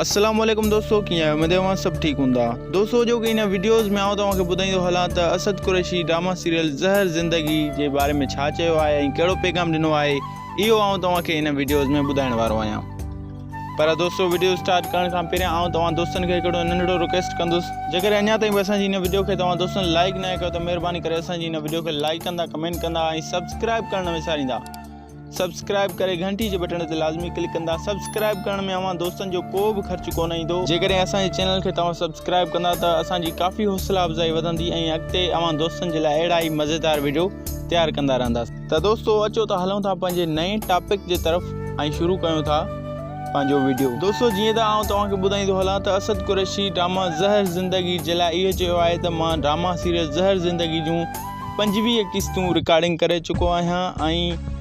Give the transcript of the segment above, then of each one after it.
السلام عليڪم دوستو ڪيئن آهيو اميد اوهان سڀ ٺيڪ هوندا دوستو جو ڪي هن وڊيوز ۾ آئون توهان کي ٻڌائيندو هلان ته اسد قريشي ڊراما سيريل زهر زندگي جي باري ۾ ڇا چيو آهي ۽ ڪهڙو پيغام ڏنو آهي اهو آئون توهان کي هن وڊيوز ۾ ٻڌائڻ وارو آهيان پر دوستو وڊيو اسٽارٽ ڪرڻ کان پهريان آئون توهان دوستن کي هڪڙو ننڍڙو رڪويسٽ ڪندس جيڪڏهن اڃا تائين به اسان جي هن وڊيو کي توهان دوستن لائڪ ناهي ڪيو ته مهرباني ڪري اسان جي هن وڊيو کي لائڪ ڪندا ڪمينٽ ڪندا ۽ سبسڪرائب ڪرڻ نه وساريندا سبسڪرائب ڪري گهنٽي جي بٽڻ تي لازمي ڪلڪ ڪندا سبسڪرائب ڪرڻ ۾ اوهان دوستن جو ڪو به خرچ ڪونه ايندو جيڪڏهن اسان جي چينل کي توهان سبسڪرائب ڪندا ته اسان جي ڪافي حوصلا افزائي وڌندي ۽ اڳتي اوهان دوستن جي لاء اهڙا ئي مزيدار وڊيو تيار ڪندا رهنداسين ته دوستو اچو ته هلون ٿا پنهنجي نئين ٽاپڪ جي طرف ۽ شروع ڪيون ٿا پنهنجو وڊيو. دوستو جيئن ته آئون توهان کي ٻڌائيندو هلان ته اسد قريشي ڊراما زهر زندگي جي لاء اهو چيو آهي ته مان ڊراما سيريل زهر زندگي جون 25 قسطون رڪارڊنگ ڪري چڪو آهيان ۽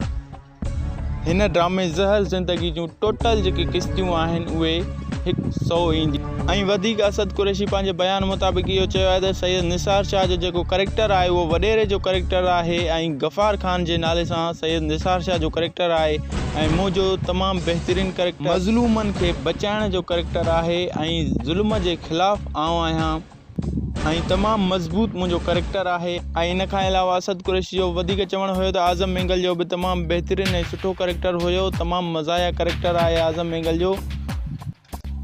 هن ڊرامي زهر زندگي جون ٽوٽل جيڪي قسطيون آهن اهي هڪ سئو اينديون ۽ وڌيڪ اسد قريشي پنهنجي بيان مطابق اهو چيو آهي ته سيد نثار شاهه جو جيڪو ڪريڪٽر آهي اهو وڏيري جو ڪريڪٽر آهي ۽ غفار خان جي نالي سان سيد نثار شاهه جو ڪريڪٽر آهي ۽ منهنجو تمام بهترين ڪريڪٽر مظلومن کي بچائڻ جو ڪريڪٽر آهي ۽ ظلم جي خلاف آئون آهيان. ۽ تمام مضبوط منهنجو ڪريڪٽر آهي ۽ ان کان علاوه اسد قريشي جو وڌيڪ چوڻ هيو ته اعظم مينگل جو به تمام بهترين ۽ سٺو ڪريڪٽر هيو تمام مزاحيه ڪريڪٽر آهي اعظم مينگل جو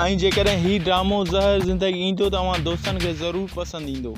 ۽ جيڪڏهن هي ڊرامو زهر زندگي ايندو ته اوهان دوستن کي ضرور پسند ايندو.